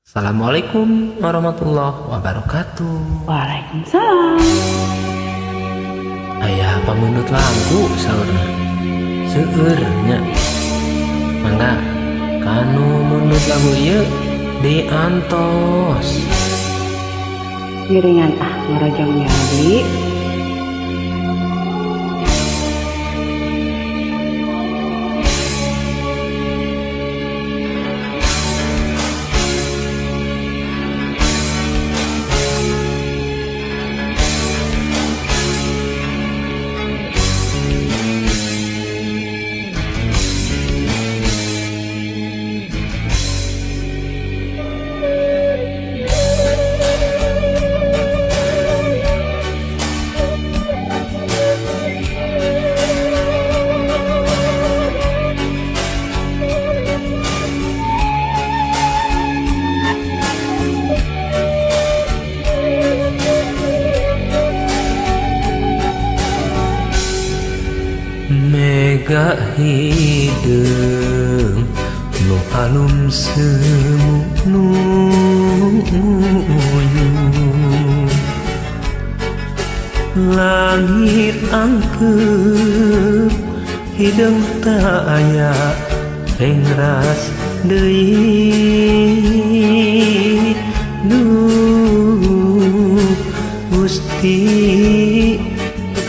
Assalamualaikum warahmatullahi wabarakatuh. Waalaikumsalam. Aya pamundut lagu saurna. Seueur nya. Mangga kanu mundut lagu ieu diantos. Ngiringan ah ngarojong nyali. Mega hideung nu alum semu nuyung, langit angkeup hideung ta aya engras deui. Duh Gusti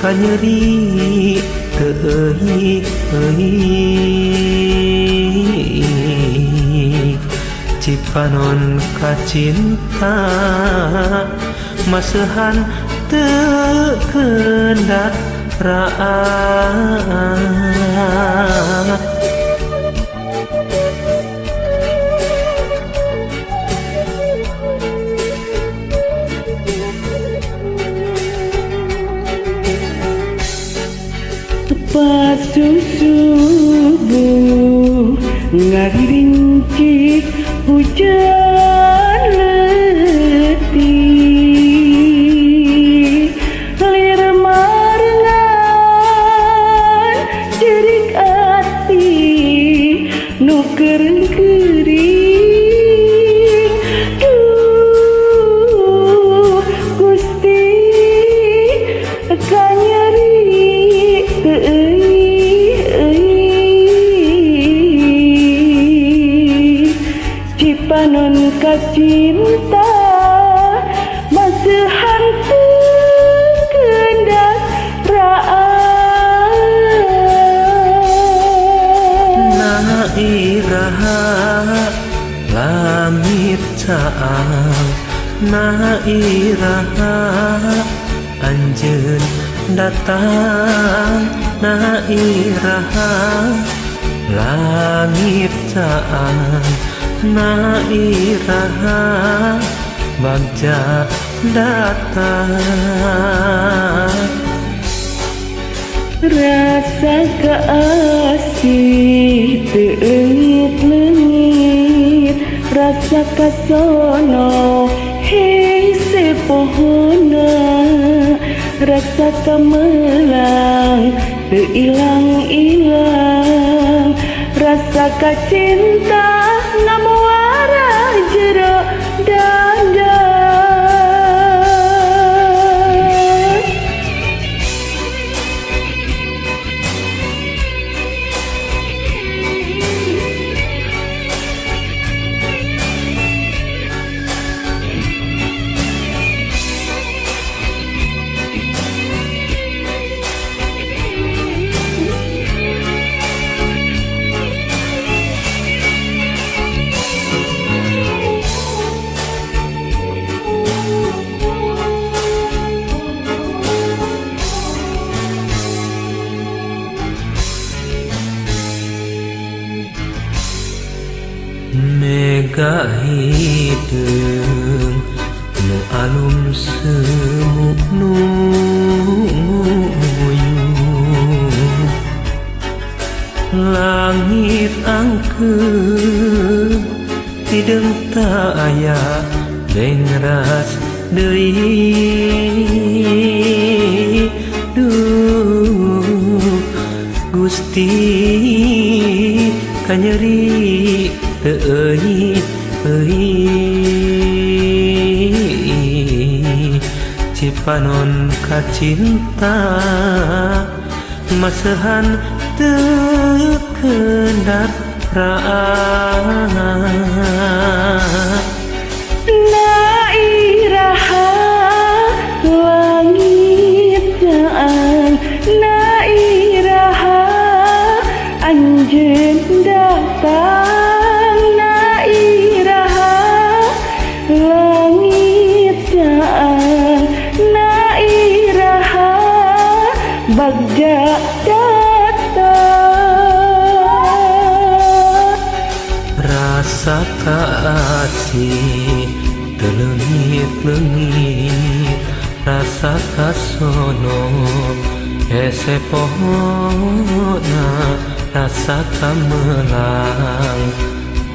kanyeri teu euy euy, cipanon kacinta maseuhan teu kendat raat. Pas subuh ngarincik hujan letih, lir marengan jerik ati nu keureung keuring. Duh Gusti kanyeri teu cipanon kacinta maseuhan teu kendat raat. Na iraha langit caang, na iraha anjeun datang, na iraha langit caang, na iraha bagja datang. Rasa kaasih teu leungit-leungit, rasa kasono hese pohona, rasa kamelang teu ilang-ilang, rasa kacinta ngamuara jero dada. Mega hideung nu alum semu nuyung, langit angkeup hideung ta aya bengras deui. Duh Gusti kanyeri teu euy euy. Si panon kacinta masehan teu kendap raat. Na iraha langit jaang, na iraha anjeun datang, na iraha langit jaang, na iraha bagja datang. Rasa kasih teleungit-leungit, rasa kasono hese pohona, rasa kamelang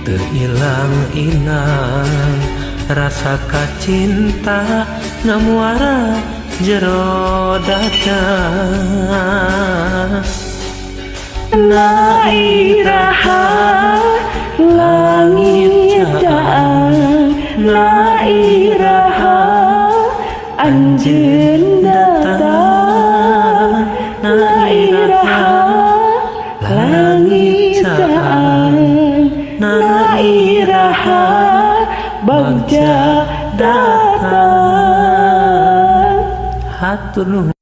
teu ilang-ilang, rasa kacinta ngamuara jero dada. Na iraha langit jaang, na iraha anjeun datang, na iraha langit jaang, na iraha bagja datang. Hatur nuhun.